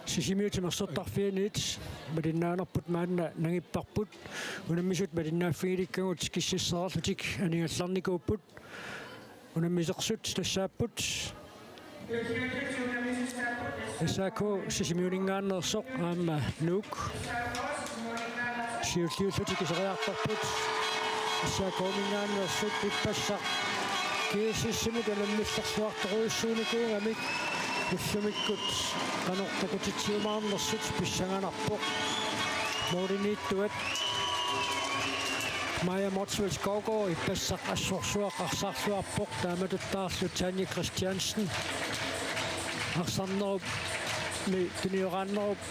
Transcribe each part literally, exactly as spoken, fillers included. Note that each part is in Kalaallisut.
Sisimiut timersortarfianit malinnaanerput maanna nangipparput. Unammisut malinnaaffigilikkagut kissassereerlutik anigallarnikuupput. Unammisersut tassaapput S A K Sisimiuninngaanneersoq aamma Nuuk. Siulliullutik iseriartorput S A K-minngaanneersut. Ippassaq G S S-imut unammillerluartorujussuunikuugamik ullumikkut qanoq takutitsiumaarnersut pissanganarpoq. Målimiittuat Maja Motzfeldt Skovgaard ippassaq assorsuaq arsaarluarpoq, taamatuttaarlu Tanja Christiansen arsarnerup mi tunioraannerup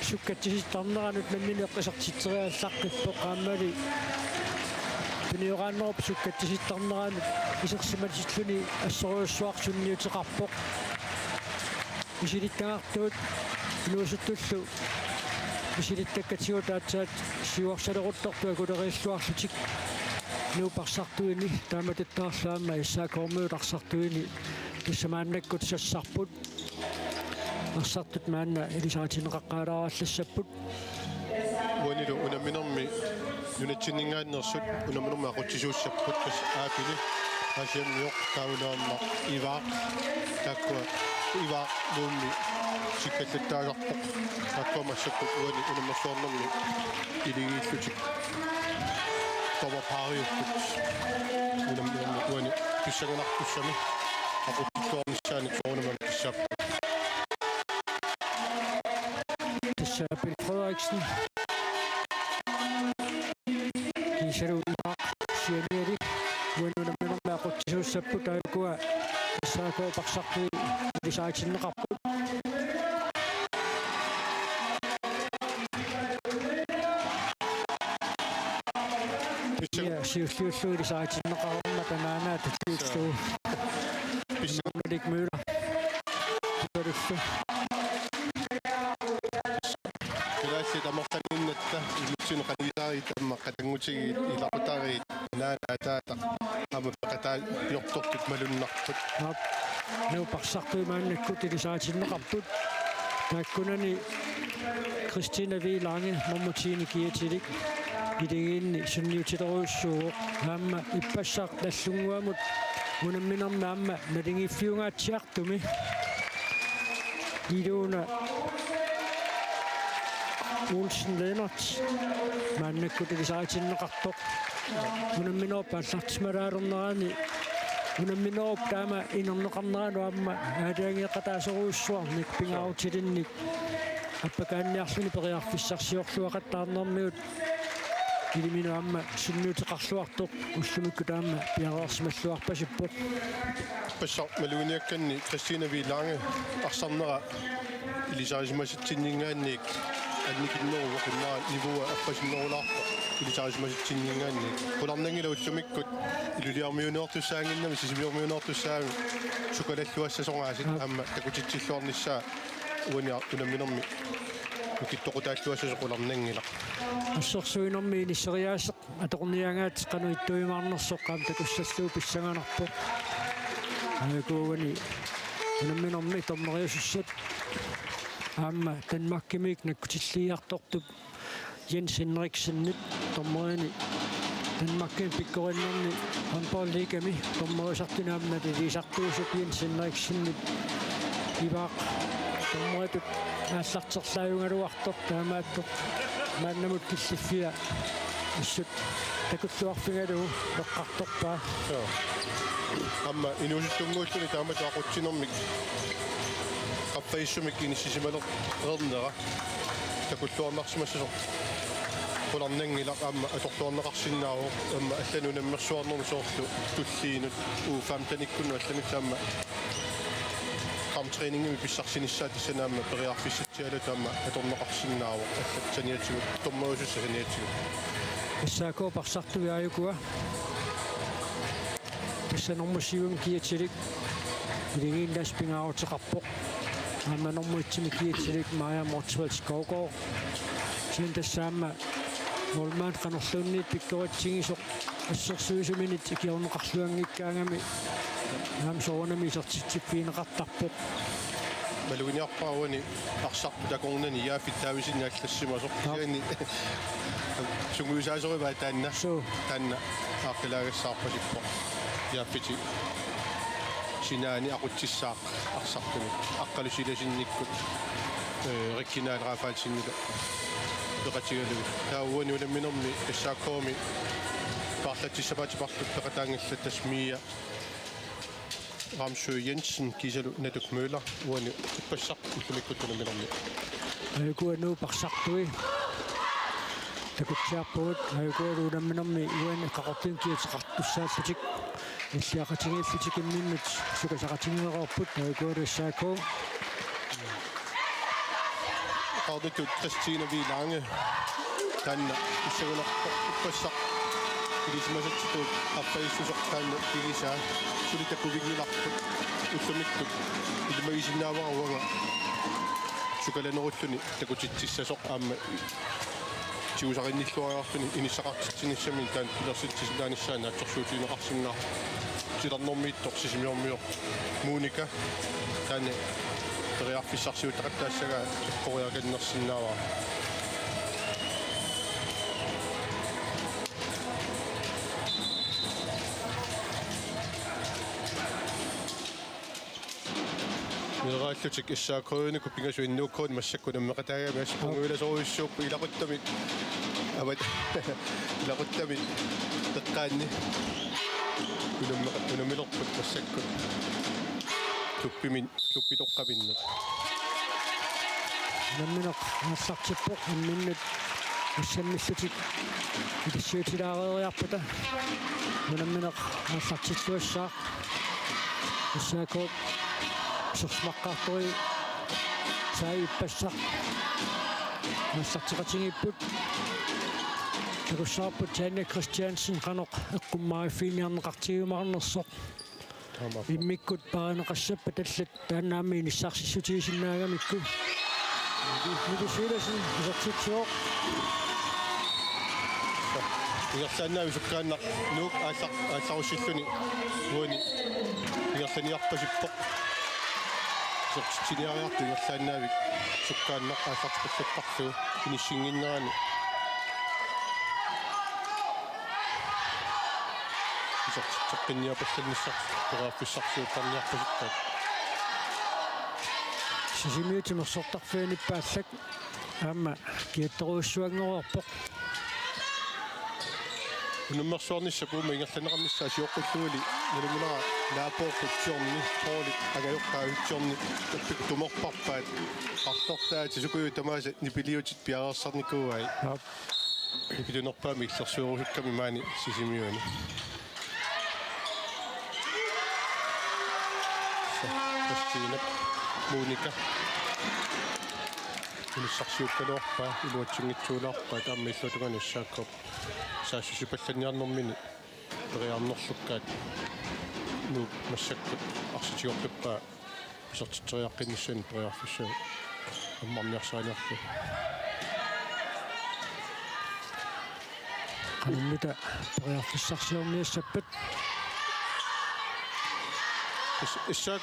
sukkatsisittarneranut nammineq isertitseriallaqqippoq, aammali tunioraannerup sukkatsisittarneranut isersimatilluni assorujussuaq sunniuteqarpoq. Misilittagartuut inuusuttullu misilittakkatigut aatsaat siuarsaleruttortut akulerilluarlutik Nuup arsartuini, taamatuttaarlu aamma S A K-miut arsartuini tassa maannakkut sassarput. Arsartut maanna ilisaritinneqaqqaalaarallassapput. Uanilu unamminermi nunatsinninngaanneersut unamminermi aqutsisuussapput, tassa A-pili, Aasianniortaavunarma Ivaaq, taakkua Ivaaq Nuummi sikkallattaasarpoq, taakkua massakkut uani unammersuarnermi iligiillutik dommerpaariupput. Unamminermi uani pissanganartussami aqutsisuussaannik soorunami tassaapput. Tassa Bill Frederiksen. Kiisalu Ivaaq sianiali uani unamminermi aqutsisuussapput, taakkua S A K-p arsartui ilisaritinneqarput. Pissang- Ja, siulliullugu ilisaritinneqarmat anaanaat tulliullugu. Pissang- Erik Møller. Tualullu. Ilaassi tamartaninnatta ilutsineq qanigisariit aamma qatanngutigiit ilaqutariit naanaataata aamma peqataagiortortut malunnarput. Aap. Nuup arsartui maannakkut ilisaritinneqarput. Taakkunani Christina V. Lange, nummer ti-ni kiatilik, iligiinni sunniutilerujussuuvoq. Aamma ippassaq Nagdlunguamut unamminermi aamma naligiiffiungaatsiartumi Ilona Olsen Lennert maannakkut ilisaritinneqartoq. Unamminerup aallartissimalaalernerani, unamminerup taama inerneqarnerani aamma aalajangeeqataasorujussuarnik pingaarutilinnik appakaanniarluni periarfissarsiorluaqattaarnermigut iliminut aamma sunniuteqarluartoq ullumikkut aamma piareersimalluarpasippoq. Pissaq maluginiakkanni Christina V. Lange arsarnera ilisarisimasatsinninngaanniit annikinneruvoq, immaqa niveaua appasinnerulaarpoq ilisarisimasatsinninngaanniit. Qularnanngilaq ullumikkut Ilulissarmiuuniortussaannginnami, Sisimiormiuuniortussaagami sukalalluassasoriaaseq. Aap. Aamma takutitsilluarnissaa uani unamminermi nukittoqutaalluassasoq qularnanngilaq. Assersuinermi inisseriaaseq atorniagaat qanoq ittuimaarnersoq aamma takussallugu pissanganarpoq. Aajuku uani unamminermi dommeriusussat aamma Danmarkimiit nakkutilliiartortup Jens Henriksenip dommeriani, Danmarkimi pikkorinnerni håndboldligami dommerisartuni aamma nalilisartuusup Jens Henriksenip Ivaaq dommeritut aallarterlaajugaluartoq, taamaattoq maannamut killiffia assut takulluarfigalugu eqqartorpaa. Joo. Aamma inuusuttunnguulluni taamatut aqutsinermik qaffasissumik inissisimalerneq takulluarnarsimassasoq qularnanngilaq, aamma atorluarneqarsinnaavoq aamma allanut unammersuarnermi, soorlu tulliinut U femten-ikkunnut allanut aamma kamptræningimik pissarsinissaat tassani aamma periarfissatsialu aamma atorneqarsinnaavoq allat saniatigut, dommeriusussat saniatigut. S A K-p arsartui aajukua. Tassa nummer syv-imi kiatilik iligiinnaas pingaaruteqarpoq. Aamma nummer et-imi kiatilik Maja Motzfeldt Skovgaard. Kisianni tassa aamma målmand qanorluunniit pikkoritsigisoq assersuisuminit ikiorneqarluanngikkaangami aamma soorunami isertitsiffigineqartarpoq. Maluginiarpara uani arsartut akornanni Jaafit Davidsen allassimasoq. Joo. Kisianni sungiusaasorivaa taanna. Suu. Taanna aaqqilaagassarpasippoq. Jaafiti sinaani aqutsissaaq arsartuni. Aqqalu silasinnikkut, eh, Rikkinal Rafaelsenilu peqatigalugu. Taava uani unamminermi S A K-mi paarlatsissapaatit marluk peqataanngillat, tassa Mia Ramsø Jensen kiisalu Natuk Møller uani ippassaq ullumikkut unamminermi. Aajukua Nuup arsartui takutsiarpugut, aajukua unamminermi uani Qaqortumiit kiateqartussaallutik, nilliaqatigiillutik imminnut sukasaqatigiinnarput, aajukua S A K. Qaartitut Christina V. Lange. Taanna pissanganarpoq ippassaq ilisimasatsikut qaffasissuseq taanna pigisaa, suli takuvinngilarput ullumikkut ilimagisinnaavara uanga sukalanerulluni takutitsissasoq aamma tigusarinnilluariarluni inissaqartitsinissamini taanna pilersitsisinnaanissaa naatsorsuutigineqarsinnaavoq. Titarnermiittoq Sisimiormiut Monika taanna periarfissarsiutaqattaassagaa eqqoriakannersinnaavara. Meeraallutik S A K-mikkut pingasut N O K-miut massakkut unammeqataagami, assut punguilasorujussuupput ilaquttamik. Avat ilaquttamik eqqaanni unammeqa-, unammilerput massakkut. Klubbimi-, klubbitoqqaminnut. Unammineq aallartippoq, imminnut assammillutik ilissiutilaareeriarpata. Unammineq aallartilluassaaq. S A K sersumaqqaartui sai ippassaq aallarteqatigiipput. Takussavarput Tanja Christiansen qanoq eqqummaariffigineqartigiumaarnersoq. Taamaappoq. Immikkut paarineqassappat allat taanna aamma inissarsissutigisinnaagamikku. Mille Sivertsen isertitsivoq. Ingerlaannavik sukkaannaq Nuuk aallar-, aallarussilluni uani ingerlaniarpasippoq. Isertitsiniariartut ingerlaannavik sukkaannaq aallarteqqillattarlugu inissinnginnerani. Isertitseqqinniarpallannissaat periarfissarsiuttarniarpasippaat. Sisimiut timersortarfianippaallak aamma kiattorujussuanngoreerpoq. Unammersuarnissaq uuma ingerlanneqarnissaa sioqqulluguli nalunngilara naapoorput siorni pooli angajoqqaavit siorni tappik tumerparpaat qartortaat sisukuju tamaasa nipiliutit piareersarnikuuai. Aap. Nipitunerpaamik illersuerusukkami maani Sisimiuni. Christina, Monika. Inissarsiukkaluarpaa, iluatsinngitsuulaarpaa, taamma illuatungani S A K-p saassussipallanniarnermini periarnerlukkaat Nuuk massakkut arsaq tigorpippaa. Isertitseriaqqinnissaanut periarfissaa ammarniarsarinerlu. Qanormita periarfissarsiorniassappat? S-, S A K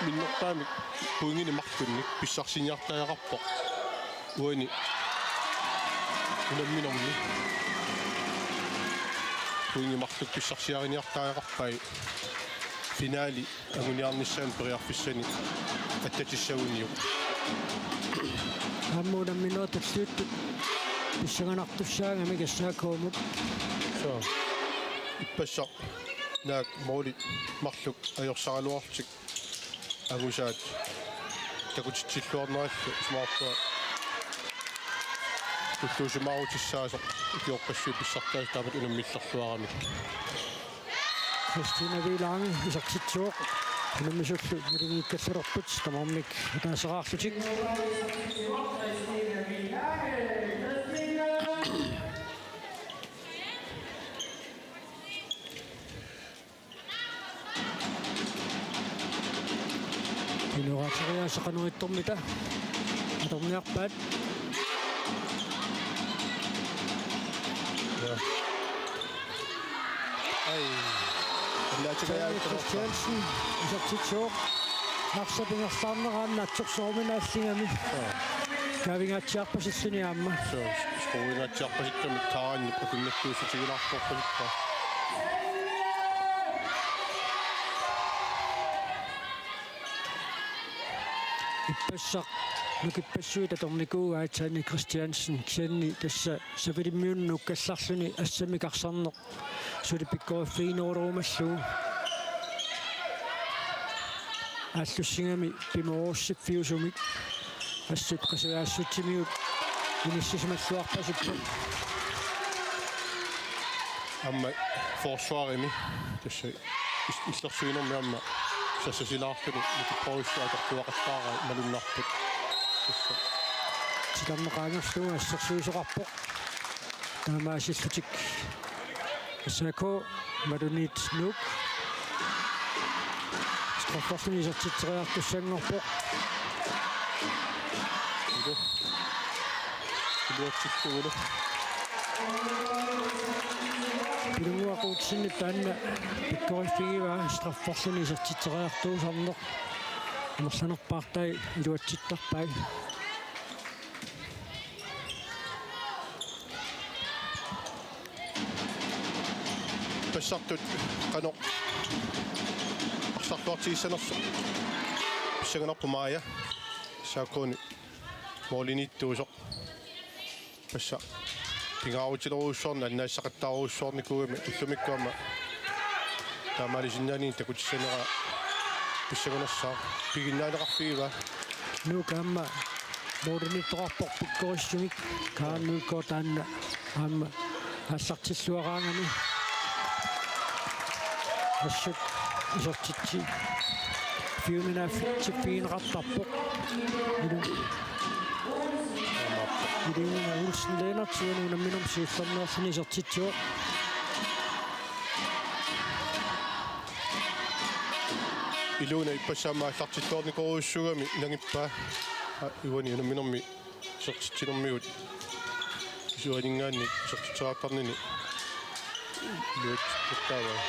minnerpaamik pointinik marlunnik pissarsiniartariaqarpoq. Uani unamminermi pointit marluk pissarsiariniartariaqarpai finale anguniarnissaanut periarfissani attatissaguniuk. Aamma unamminerit tulliuttut pissanganartussaagamik S A K-mut. Soo. Ippassaq naak moolit marluk ajorsaraluarlutik angusaat takutitsilluarnerallu isumaqarpunga tulluusimaarutissaasoq ikiorpassuit pissartaasut taamatut unammillerluaramik. Christina V. Lange isertitsivoq. Unammisullu nalingiikkallalerput tamarmik ataaseraarlutik. Inorateriaasaqanuittormita atorniarpaat. Ja. Ai. Tanja Christiansen isertitsivoq. Arsap ingerlaarnera aamma naatsorsuuminaalligami. Kaavingaatsiarpasilluni aamma. Suu, skuinaatsiarpasikkami Kaanip akunnattuussutigilaartorpasippa. Ippassaq nukippassuit atornikuuaat, Sanne Christiansen kisianni tassa Savalimmiunut nuukkallarluni assammik arsarneq suli pikkoriffiginerulerumallugu. Aallussigami pimoorussiffiusumik assut qasujaassutsimigut inissisimalluarpasippoq. Aamma forsvarimi tassa is-, illersuinermi aamma sassasilaarluni nukipporujussuaq atortuaqattaarai malunnarput. Tassa. Titarneqaangerlugu assersuisoqarpoq. Taamaasillutik S A K imaluunniit Nuuk strafferluni isertitseriartussanngorpoq. Ilu. Iluatsillugulu. Pilunnguaq Olsenip taanna pikkoriffigivaa strafferluni isertitseriartuusarneq. Amerlanerpaartai iluatsittarpai. Ippassartut qanoq arsarluartigissanersoq pissanganarpoq Maja. S A K-ni målimiittuusoq. Ippassaq pingaarutilerujussuarnik annaasaqattaarujussuarnikuugami ullumikkut aamma taamaalisinnaanini takutissanera pissanganassaaq, piginnaaneqarfigivaa. Nuuk aamma målimiittoqarpoq pikkorissumik. Kaan Nørgaard taanna aamma aallartilluaraangami. Assut isertitsiffigineqartarpoq. Ilu-, Iluuna Olsen Lennert uani unamminermi siullermeerluni isertitsivoq. Iluuna ippassaq aamma aallartilluarnikorujussuugami nangippaa. Aa, uani unamminermi isertitsinermigut isuaninngaanniit isertitseriartarnini iluatsittaavaa.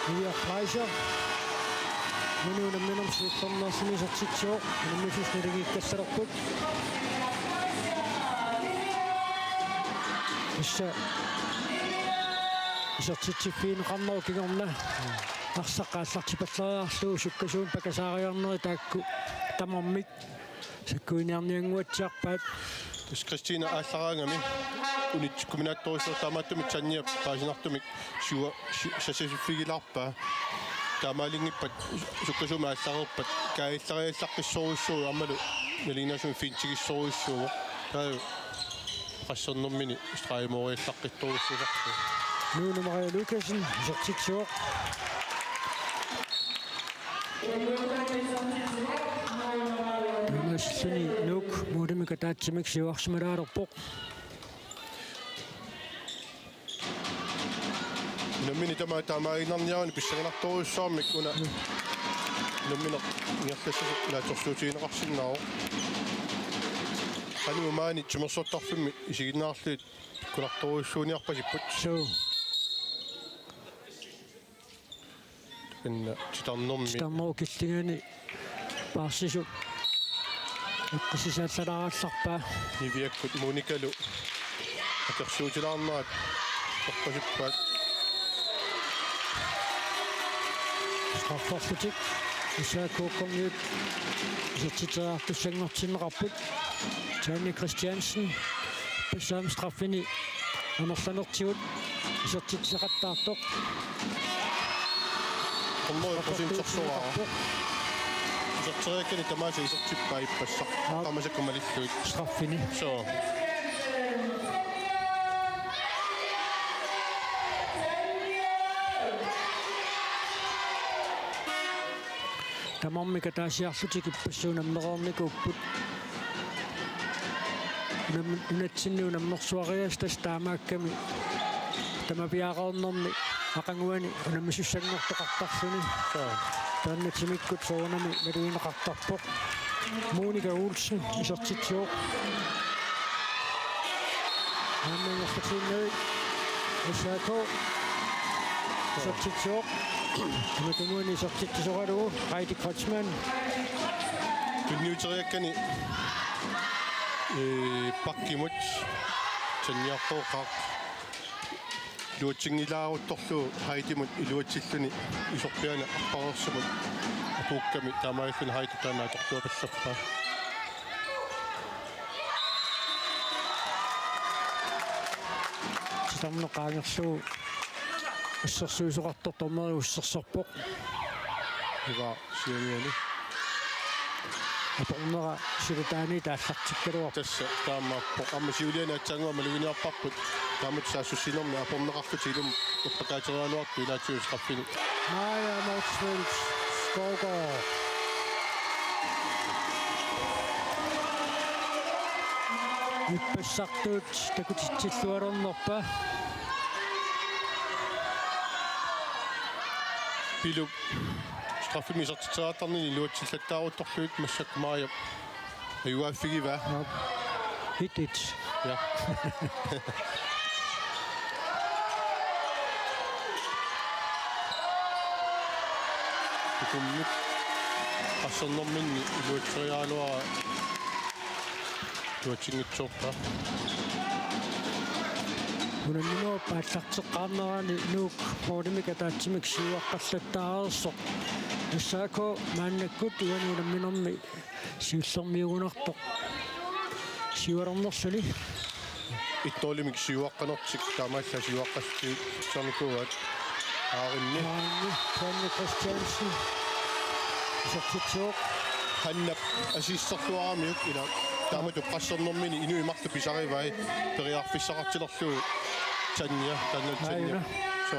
Mia Fleischer. Uani unamminermi siullermeerluni isertitsivoq, unammisut naligiikkattalerput. Tassa isertitsiffigineqarnerup kingorna arsaq aallartipallariarlugu sukkasuumik pakasaariarneri taakku tamarmik sakkuiniarniannguatsiarpaat. Tassa Christina aallaraangami unitsikkuminaattorujussuaq, taamaattumik Tanja paasinartumik siua-, si-, sassasiffigilaarpaa. Taamaalinngippat sukkasuumik aallareerpat kaajallariallaqqissorujussuuvoq aammalu nalinginnaasumik fintigissorujussuuvoq. Taava qassernermini stregimoriallaqqissorujussuusarpoq. Nuunu Maria Lukassen isertitsivoq. Taamaasilluni Nuuk målimik ataatsimik siuarsimalaalerpoq. Unammineq tamaat taamaaginnarniaruni pissanganartorujussuarmik una unammineq ingerlassasoq naatsorsuutigineqarsinnaavoq. Qanoq maani timersortarfimmi isiginnaarlugit pikkunartorujussuuniarpasipput. Suu. Taanna titarnermi. Titarnerup killingani paarsisut eqqissisaallalaagallarpaa. Niviakkut Monikalu akersuutilaarnerat atorpasippaat. Strafferlutik S A K-kkormiut isertitseriartussanngortinneqarput. Tanja Christiansen, ippassaq aamma straffini amerlanertigut isertitseqattaartoq. Hundrede procent isersoraa. Iserteriakkani tamaasa isertippai ippassaq. Aap. Tamasakka malillugit. Straffini. Suu. Tamarmik ataasiarlutik ippassaq unammereernikuupput. Unam-, nunatsinni unammersuariaaseq tassa taamaakkami tamaviaareernermi aqaguani unammisussanngortoqartarluni. Suu. Taanna timikkut soorunami malugineqartarpoq. Monika Olsen isertitsivoq. Aamma ingerlatiinnavik S A K. Isertitsivoq. Aamma tungaanut isertitsisoralugu Heidi Kreutzmann. Tunniuteriakkani, ee, bakkimut Tanja Qooqaq iluatsinngilaarutorlugu Heidimut iluatsilluni isorpiaani arpareersumut apuukkami taamaalilluni Heidi taanna atortuapallerpaa. Titarneq qaangerlugu assersuisoqartoq dommeri ussersorpoq. Iva sianiani. Apornera silataani taallartikkaluarpoq. Tassa taamaappoq. Aamma siuliani aatsaannguaq maluginiarparput. Taamatut saassussinermi aporneqarlutik ilumut uppakaateriaraluartut ilaatigut straffini. Maja Motzfeldt Skovgaard. Ippassartut takutitsilluarnerpa. Pilup straffimi isertitseriartarnini iluatsillattaaruttorlugit massakkut Maajap ajugaaffigiva. Nå. Et et. Ja. Tukummik eqqarsaarnerminni iluatseriaraluara iluatsinngitsoorpaa. Unamminerup aallarteqqaarnerani Nuuk målimik ataatsimik siuaqqallattaareersoq. S A K maannakkut uani unamminermi siullermiugunartoq siualernerluni. Ittolimik siuaqqanertik taamaallaat siuaqqassarnikuuaat. Aarimmi. Aarimmi, Tanja Christiansen. Isertitsivoq. Hannap assisiterluaramiuk ila taamatut eqqarsaarnermini inuit marluk pisarivai periarfissaqartilerlugu Tanja, Tanja, Tanja. Aajuna. So,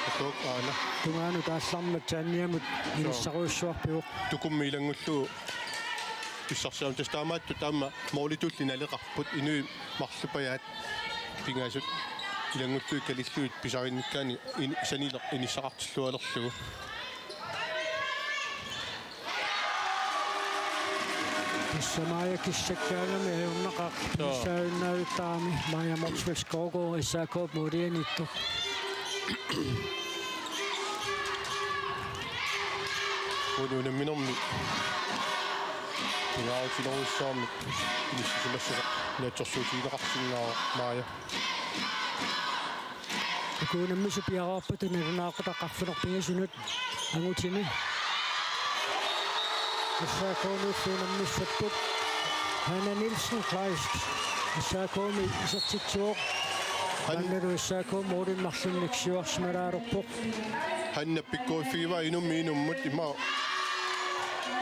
atuk aana. Tungaanut aallarmat Tanjamut So. Inissarujussuarpivoq. Tukummi ilanngullugu pissarsiaramik tassa taamaattut taama målitulli naleqarput inuit marlupajaat pingasut ilanngullugit kalillugit pisarinnikkaanni in-, sanileq inissaqartillualerlugu. Tassa Maja kissakkaangami ajornaqaaq. Joo. Pissaajunnaavittarami Maja Motzfeldt Skovgaard S A K-p målianiittoq. Uani unamminermi pingaarutilerujussuarmik inissisimassasut naatsorsuutigineqarsinnaavoq Maja. Uku unammisut piareerpata nalunaaqutaq arfineq-pingasunut angutini. S A K-miut unammissapput. Hanna Nielsen Kleist S A K-mi isertitsivoq. Han- Maannalu S A K-p målimik marlunnik siuarsimalaalerpoq. Hanna pikkoriffigivaat inummit inummut ima-,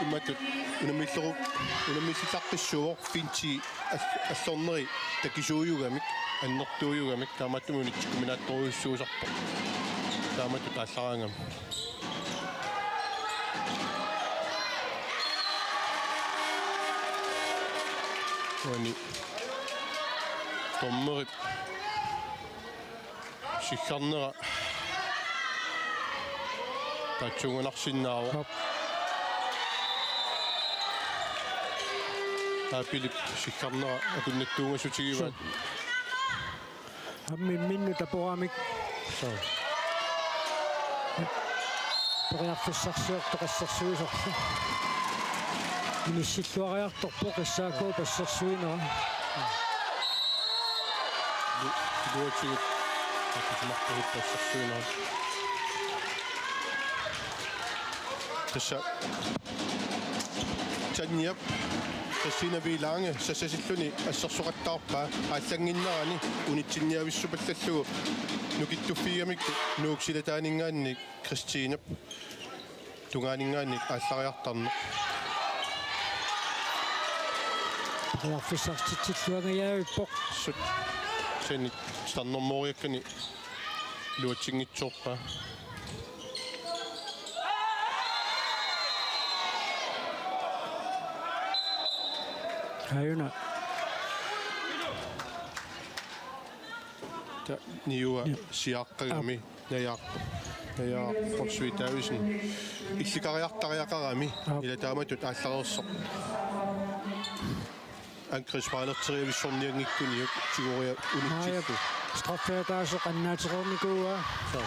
imatut unammilleru-, unammillillaqqissuuvoq finti all-, allorneri takisuujugamik, annertuujugamik, taamaattumik unitsikkuminaattorujussuusarpoq. Taamatut aallaraangami. Uani dommerip siggarnera paatsuunganarsinnaavoq. Aap. Aapilip siggarnera akunnattuungasuutigivaat. Suu. Aamma imminnut taporamik. Suu. Periarfissarsiortoq assersuisorlu. Inissilluariartorpoq S A K-p assersuinera. Iluatigut akisimarpasippoq assersuinerat. Tassa Tanjap Christina Wielange sassasilluni assersoqattaarpaa aallannginnerani unitsinniavissupallallugu nukittuffigigamikku Nuuk silataaninngaanniit Christinap tungaaninngaanniit aallariartarneq. Periarfissartitsilluangajavippoq. Suu. Sani titarnermooriakkani iluatsinngitsoorpaa. Aajuna. Ta-, niua Joo. Siaqqagami. Aap. Najaarpoq. Najaarpoq Poulsvig Davidsen. Illikariartariaqarami. Aap. Ila taamatut aallareersoq. Angriffsspillerteriavissornianngikkuniuk tigoria unitsillu. Maajap straffe ataaseq annaatereernikuuaa. Suu.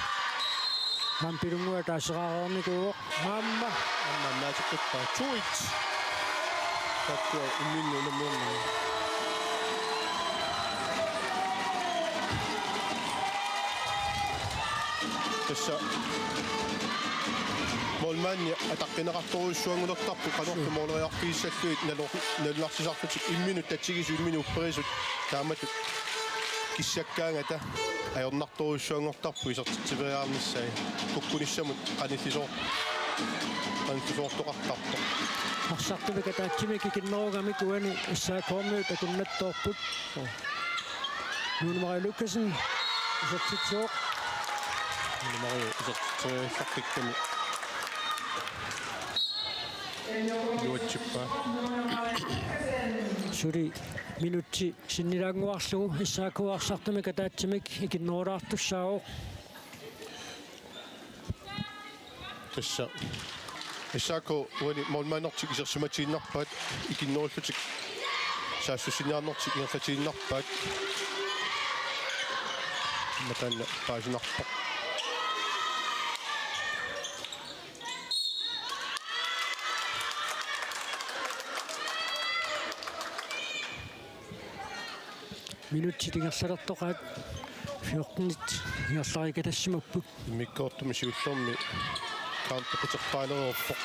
Aamma Pilunnguaq taaseraarnikuuvoq. Aamma, aamma naatippaa to et. Takkua imminnut unamminermi. Tassa målmandi ataqqineqartorujussuanngulertarpoq qanorlu måleriarfigissallugit nalor-, nalunarsisarlutik imminnut tatigisut imminnut upperisut taamatut kissakkaangata ajornar- torujussuanngortarpoq isertitsiveriarnissaat. Kukkunissamut qanillisoor-, qanillisoortoqartarpoq. Arsartumik ataatsimik ikinnerugamik uani S A K-miut akunnattoorput. Nuunumario Lukassen isertitsivoq. Nuunumario isertitseriartartikkami. Nuatsippaa. Suli minutsi sinnilaannguarlugu S A K arsartumik ataatsimik ikinnerulaartussaavoq. Tassa S A K uani målmandertik isersimatiinnarpaat, ikinnerullutik saassussiniarnertik ingerlatiinnarpaat. Aamma taanna paasinarpoq. Minutsit ingerlalertoqaat, fjortenit ingerlariikatassimapput. Immikkoortumi siullermi kaampi quterpaalereerpoq.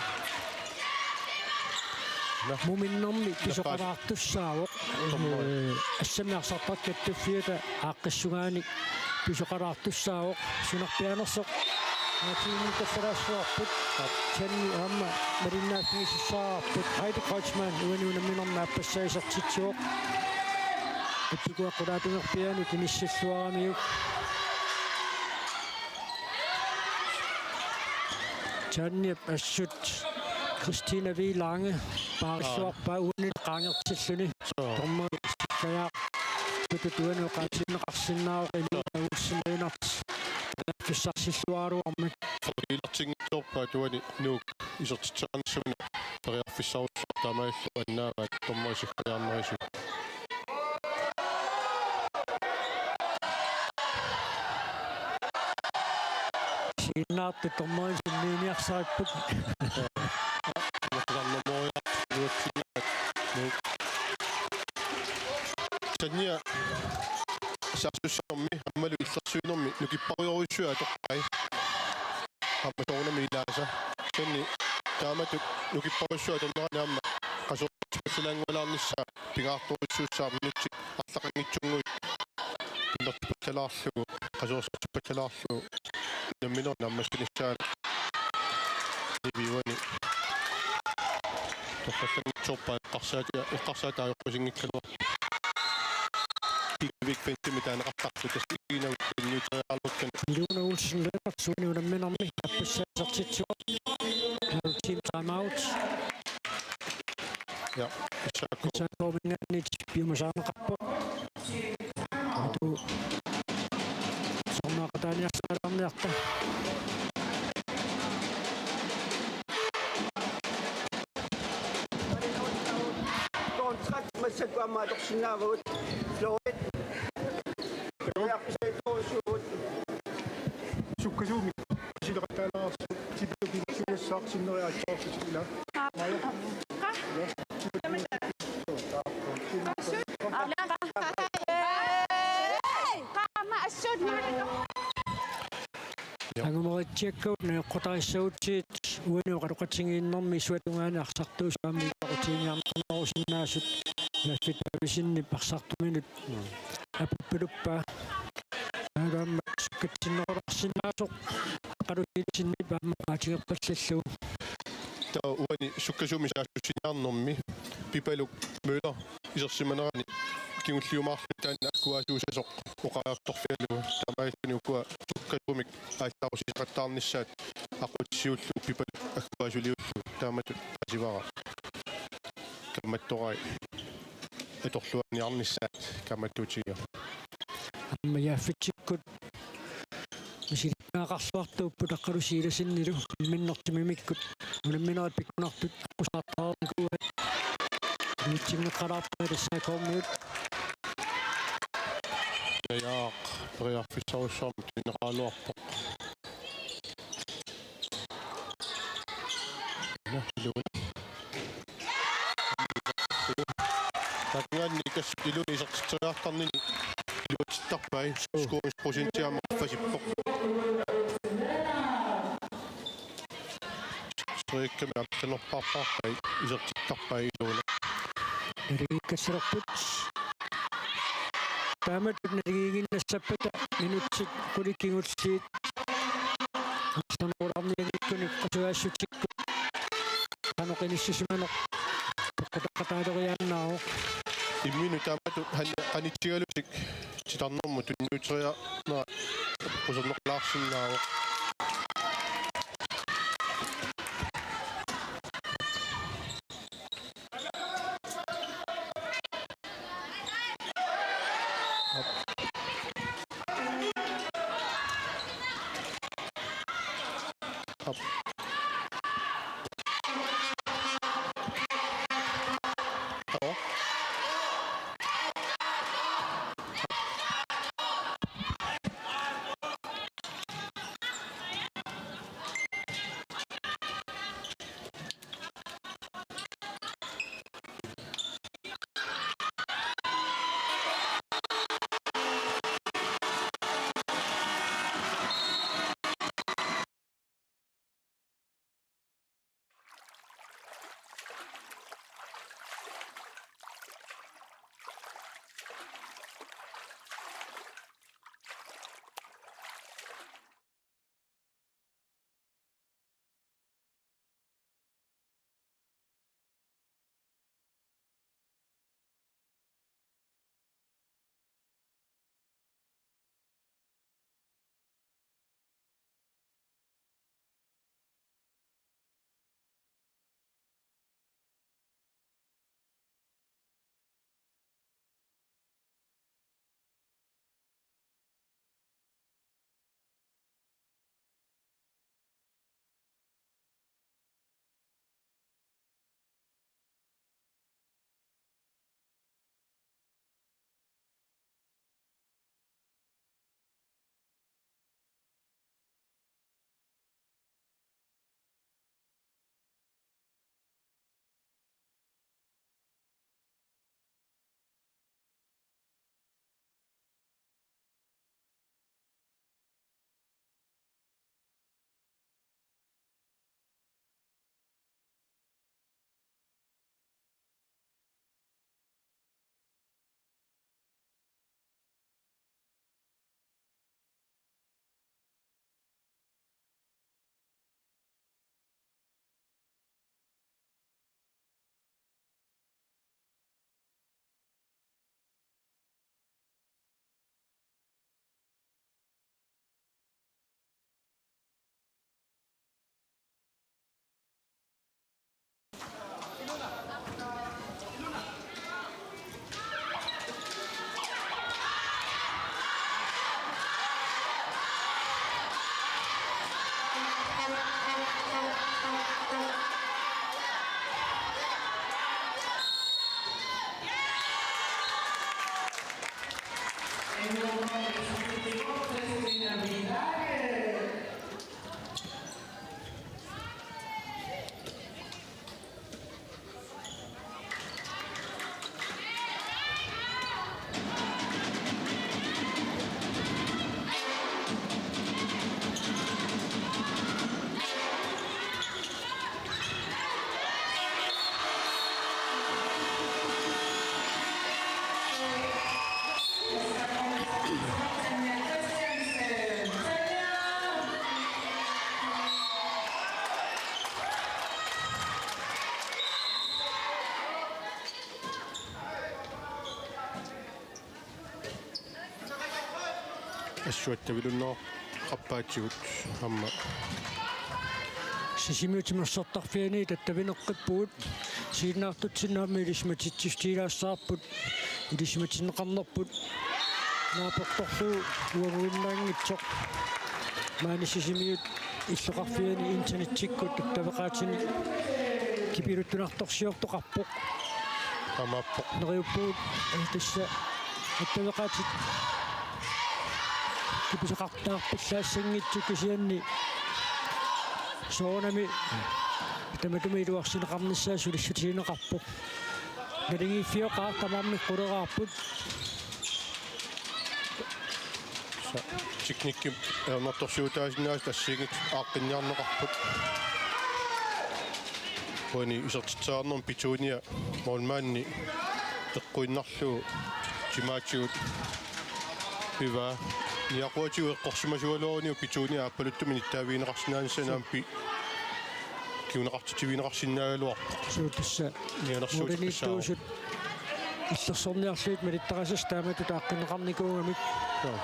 Muminnermi pisoqalaartussaavoq. Tommo. Ee, assammi arsartaq kattuffiata aaqqissugaanni pisoqalaartussaavoq. Sunarpiaanersoq. Martin Kassalaassuarput. Aap. Sanni aamma malinnaaffigisussaavoq. Heidi Kreutzmann uani unamminermi aappassaa isertitsivoq. Ippikua qulaatungerpiaanut inissilluaramiuk. Sanniap assut Christina V. Lange paarissuarpaa uani qaangertilluni. Suu. Dommer Kajaak. Tutut uani oqaatinneqarsinnaavoq Emil Olsen Lennert. Fissarsilluaraluarmat. Ilertinngitsoorpaa tuani Nuuk isertitseriarnissamut periarfissarujussuarmik taamaalillugu annaavaat dommerit sikkajaarnerisigut. Siginnaartut dommerit sunniiniarsaripput. Sannia saassussinermi aammalu illersuinermi nukipparujorujussuit atoqqai. Aamma soorunami ilaasa. Sanni taamatut nukipparujussuit atornerani aamma qasuersaartippallalaanngualaarnissaa pingaartorujussuussaaq minutsit arlaqanngitsunnguit. Pinnertippallalaarlugu, qasuersaartippallalaarlugu. Unamminermi ammassinissaanut. Nivi uani. Torrallanngitsoorpaa eqqarsaata, eqqarsaata ajoqusinngikkaluarpoq. Kivik Bentemi taaneqartarpoq tassa ikiinagu tunniuteriaraluarluni. Ilona Olsen Lennert uani unamminermi aappassaa isertitsivoq. Team timeout. Ja, S A K. S A K-minngaanniit piumasaaneqarpoq. Atu. Sornaaqataaniarsalaarniarta. Kontrakt massakkut aamma atorsinnaavagut. Floyd. Periarfissarujussuuvugut. Sukkasuumik sileqattaalaarsuup tipiup pingaartussaaqqissaarsinnaavoq aatsaarlutik ila. Aa. Maja. Qa? Assut. Aa. Qa? Qa? Assut. Ja. Angumeritsiakkagut najoqqutarissagutsigu uani oqaloqatigiinnermi isuata tungaani arsartuusaammi iluaqutigiinnarnerusinnaasut Jaffi Davidsenip arsartuminut. Mm. Apuppiluppaa. Aamma sukkatsinnerulersinnaasoq. Qalusiilisinni aamma paatigerpallallugu. Taava uani sukkasuumik saassussiniarnermi Pipaluk Møller isersimanerani kingulliumaarlugu taanna akkuaasuusasoq oqariartorfigalugu taamaalilluni ukua sukkasuumik aallarusisaqattaarnissaat aqqutissiuullugu Pipaluk akkuaasuliullugu taamatut paasivara. Kaammattorai atorluarniarnissaat kaammattuutigiga. Aamma Jaffitsikkut misilittagaqarluartuupput Aqqalu Silasennilu imminnut timimikkut unamminerit pikkunartut aqqusaartareernikuuaat. Iluatsinngikkaluarpaa S A K-miut. Kajaak periarfissarujussuarmik tunineqaraluarpoq. Taanna Ilulissat. Taannaanni kas Ilulissat isertitseriartarnini iluatsittarpai, scoringsprocenti aamma qaffasippoq. Isertitseriakkami amerlanerpaarpaarpai, isertittarpai Ilulissat. Naligiikkassilerput. Taamatut naligiiginnassappata minutsit qulit kingulliit. Arsanerularnianngikkunik qasuaassutsikkut. Qanoq inissisimaneq peqqutaqataaleriaannaavoq. Imminut taamatut han-, qanitsigalutik titarnermut tunniuteriarnera quserneqalaarsinnaavoq. Assuattavilunneqarpaatigut aamma. Sisimiut timersortarfianni tattavineqqippugut. Siunnaartutsinnut aamma ilisimatitsissutigilaassavarput. Ilisimatinneqarnerput naapertorlugu uaguinnaanngitsoq. Maani Sisimiut illoqarfiani internetsikkut attaveqaatinik kipiluttunartorsiortoqarpoq. Taamaappoq. Neriuppugut, eh, tassa attaveqaatit kipisoqartarpillaassanngitsut kisianni soorunami Tamatuma iluarsineqarnissaa sulissutigineqarpoq. Naligiiffioqaaq, tamarmik quleraarput. Teknikkimik ajornartorsiutaasinnaasut assigiinngitsut aaqqinniarneqarput. Uani isertitseriarnermi Petunia målmandi eqquinnarlugu timaatigut pivaa. Niaquatigut eqqorsimasugaluaruniuk Petunia aappaluttumik nittaavigineqarsinnaanissaa naampi kinguneqartitsivigineqarsinnaagaluarpoq. Suu, tassa nianersuuteqassaaq. Moderniittuusut illersorniarlugit malittarisassat taamatut aaqqinneqarnikuugamik. Joo.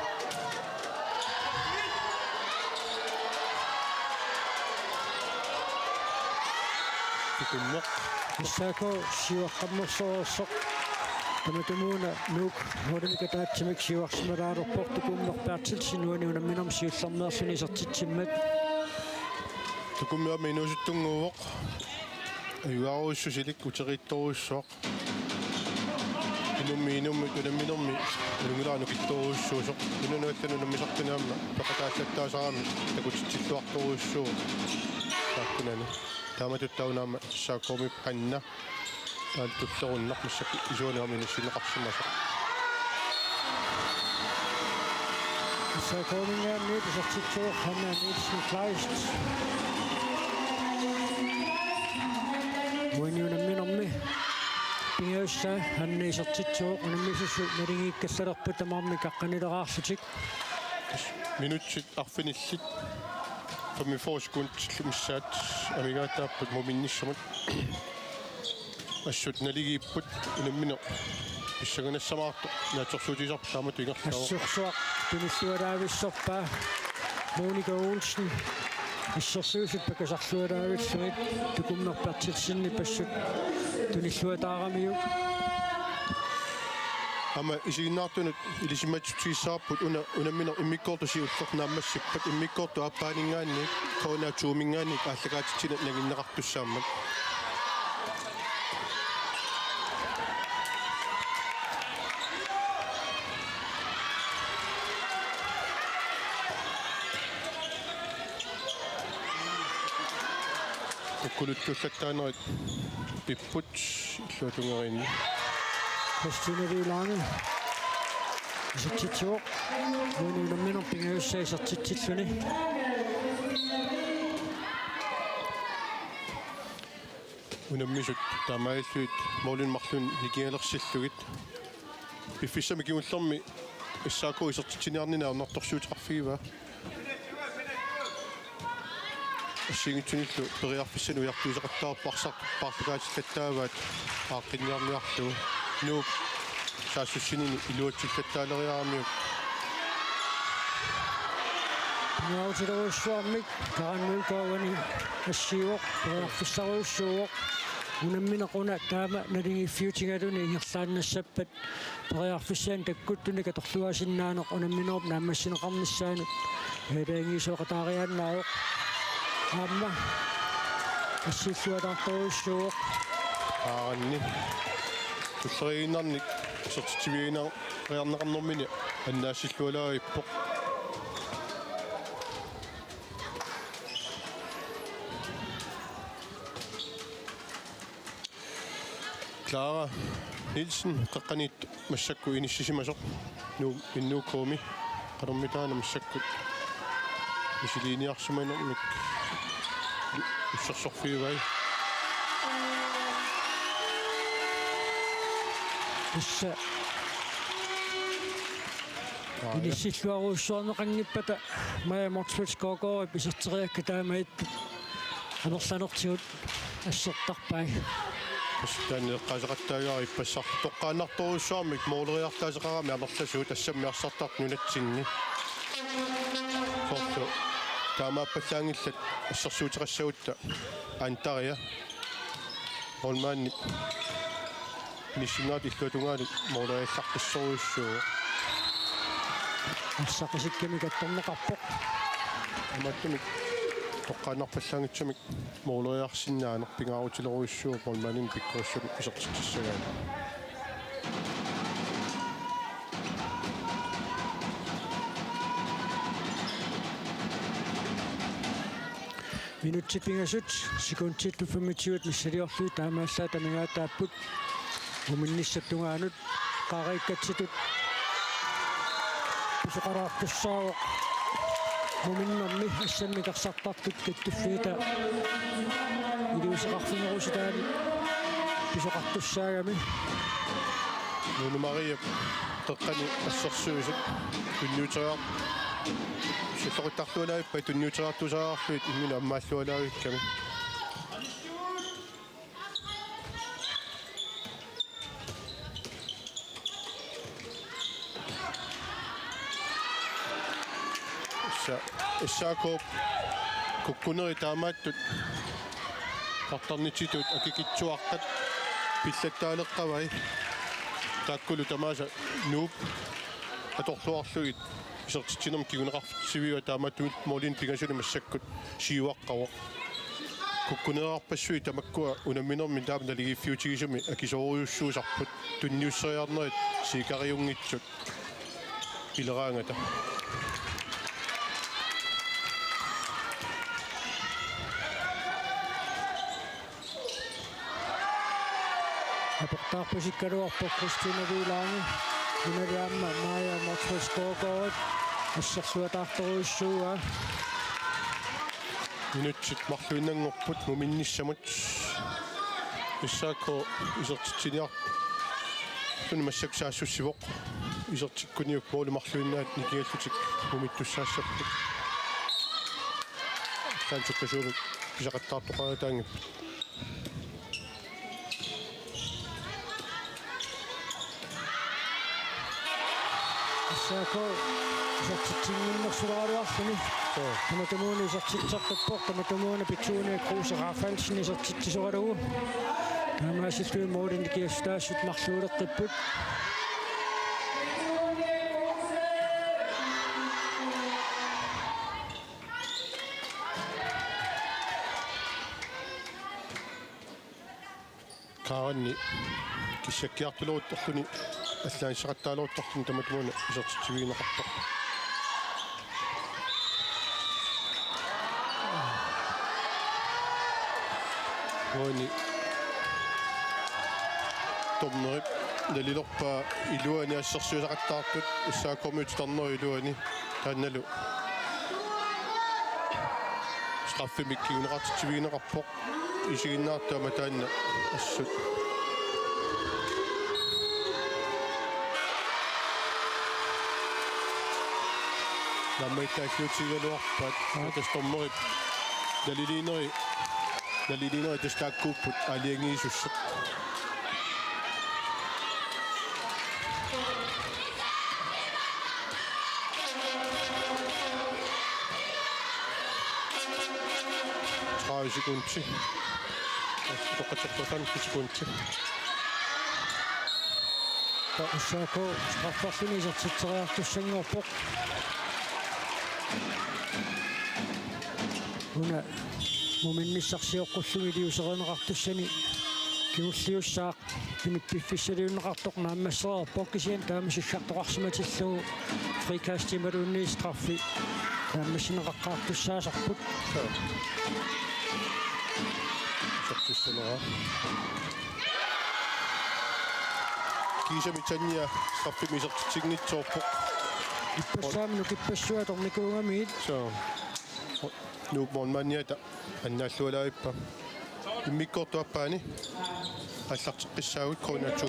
Tukummeq. S A K siuaqqammersoreersoq. Tamatumuuna Nuuk holdimik ataatsimik siuarsimalaalerpoq. Tukummeq Berthelsen uani unamminermi siullermeerluni isertitsimmat. Tukummeq aamma inuusuttunnguuvoq. Ajugaarujussusilik uteriittorujussuaq. Inummi, inummi, unamminermi, ununngilara nukittorujussuusoq. Ununut allanut unammisartunik aamma peqataallattaasarami takutitsilluartorujussuuvoq. Taakkunani. Taamatut taanna aamma S A K-mi Hanna. Taanna tullerunnaq massakkut isuani aamma inissinneqarsimasoq. S A K-minngaanniit isertitsivoq Hanna Nielsen Kleist. Uani unamminermi pingajussaa Hanna isertitsivoq, unammisut naligiikkallalerput tamarmik aqqanileraarlutik. Minutsit arfinillit femogfyrre sekundillu missaat amigaataapput muminnissamut. Assut naligiipput, unammineq pissanganassavarput naatsorsuutigisarput taamatut ingerlaavoq. Assorsuaq tunillualaavissorpaa Monika Olsen. Assersuisut pakasarlualaavillugit Tukummeq Berthelsenip assut tunilluataaramiuk. Aamma isiginnaartunut ilisimatussavarput una-, unammineq immikkoortut siulleq naammassippat, immikkoortut aappaaninngaanniit, K N A to-minngaanniit aallakaatitsineq nanginneqartussaammat. Ukkuluttuallattaanerit pipput illuatungeriinni. Christine Vilang isertitsivoq. Uani unamminermi pingajussaa isertitsilluni. Unammisut taamaalillugit målinik marlunnik nikingalertillugit. Piffissami kingullermi S A K isertitsiniarnini ajornartorsiuteqarfigivaa. Assigiinngitsunillu periarfissanik ujartuisoqattaarput, arsartut paarlakaatillattaavaat aaqqinniarniarlugu. Nuup saassussinini iluatsillattaaleriaramiuk. Pingaarutilerujussuarmik Karen Mølgaard uani assiivoq, periarfissarujussuuvoq. Unammineq una taama naligiiffiutigaluni ingerlaannassappat periarfissanik takkuttunik atorluaasinnaaneq unamminerup naammassineqarnissaanut aalajangiisoqataariaannaavoq. Aamma assiilluataartorujussuuvoq. Aaranni. Tulleriinnarnik isertitsivigineqarnermini annaassillualaarippoq. Clara Nielsen qeqqaniittoq massakkut inissisimasoq Nuuk N U K-mi, qanormitaana massakkut misiliiniarsimanermik ussersorfigivai. Tassa. Aa, ja. Inissilluarujussuarneqanngippat Maja Motzfeldt Skovgaardip iserteriakkat taamaattut amerlanertigut assertarpai. Tassa taanna eqqaaseqattaagara ippassaq toqqaannartorujussuarmik mooleriartaaseqarami amerlasuut assammi arsartartut nunatsinni. Soorlu taamaappallaanngillat assersuuteqassagutta Antaria. Målmandip inissinneqartut illuatungaanut mooleriallaqqissorujussuuvoq. Arsaq isikkamik attorneqarpoq. Taamaattumik toqqaannarpallaanngitsumik mooleriarsinnaaneq pingaarutilerujussuuvoq målmandinik pikkorissamik isertitsissagaanni. Minutsit pingasut, sekundit femogtyve missiliorlugit taamaallaat amigaataapput. Muminnissap tungaanut qaariikkatsitut pisoqalaartussaavoq. Muminnermi assammik arsartartut kattuffiata iliuuseqarfigerusutaani pisoqartussaagami. Nuunu Mariap qeqqani assersuisut tunniuteriar-, salloqittarlualaarput tunniuteriartuusaarlugit imminut ammaallualaavikkami. Sa-, S A K kukkunerit taamaattut qartarnitsitut akikitsuaqqat pillattaaleqqavai. Taakkulu tamaasa Nuup atorluarlugit isertitsinermi kinguneqartitsiviuvoq, taamaattumik målinik pingasuni massakkut siuaqqavoq. Kukkuneerarpassuit tamakkua unamminermi taama naligiiffiutigisumik akisoorujussuusarput, tunniusseriarnerit siikariunngitsut ileraangata. Aportaarpasikkaluarpoq Christina Vilangi, unali aamma Maja Motzfeldt Skovgaard, assersuataartorujussuuaa. Minutsit marluinnanngorput muminnissamut. S A K isertitsiniarluni massakkut saassussivoq. Isertikkuniuk måli marluinnaat nikingallutik mumittussaassapput. Taanna sukkasuumik pisaqattaartoqarataanngippat. S A K isertitsinnginnersulaaruarluni. Joo. Tamatumuuna isertitseqqippoq, tamatumuuna Petunia Kruse Rafaelsen isertitsisoralugu. Taamaasilluni målinik nikingassutaasut marluuleqqipput. Kaaranni kissakkiartuleruttorluni, allaanissaqattaaleruttorluni tamatumuuna isertitsivigineqarpoq. Uani dommerip nalilerpaa iluani assersuisaqattaartut S A K-miut titarnerup iluani. Taannalu straffimik kinguneqartitsivigineqarpoq. Isiginnaartut aamma taanna assut. Naammagittaalliutigigaluarpaat, aa, tassa dommerip naliliineri, naliliineri tassa taakkuupput aalajangiisussat. Tredive sekunder. Toqqatserpaa femten sekunder. Taava S A K strafferluni isertitseriartussanngorpoq. Una muminnissaq sioqqullugit iliuuserineqartussani kingulliussaaq. Inuppassuarnik piffissaliunneqartoq naammassereerpoq, kisianni taama siggartoqarsimatillugu frikast imaluunniit straffi naammassineqaqqaartussaasarput. Joo. Isertissanera. Kiisami Tanja straffimik isertitsinngitsoorpoq. Ippassaami nukippassuit atornikuugamigit. Joo. Nuup målmandiata annaallualaarpaa. Immikkoortup aappaani aallarteqqissaagut K N A to.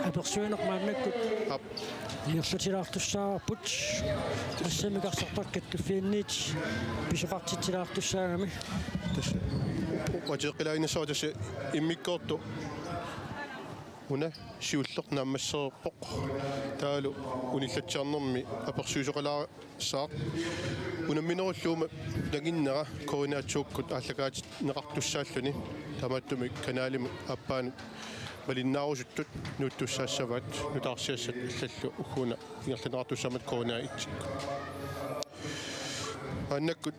Apersuineq maannakkut. Aap. Ingerlatilaartussaavarput. Assammik arsartartut kattuffianniit pisoqartitsilaartussaagami. Tassa. Uateeqqilaaginnassavat tassa immikkoortoq. Una siulleq naammassereerpoq. Taavalu unillatsiarnermi apersuisoqalaa- saaq. Unamminerulluunniit nanginnera K N A to-kkut aallakaatinneqartussaalluni. Taamaattumik kanalimi aappaanut malinnaarusuttut nuuttussaassavaat nutaarsiassat allallu ugguuna ingerlanneqartussaammat K N A et-ikkut. Maannakkut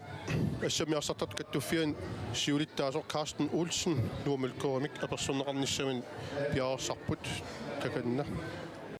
assammik arsartartut kattuffianni siulittaasoq Carsten Olsen Nuummi L K-mik apersorneqarnissaminut piareersarput takanna.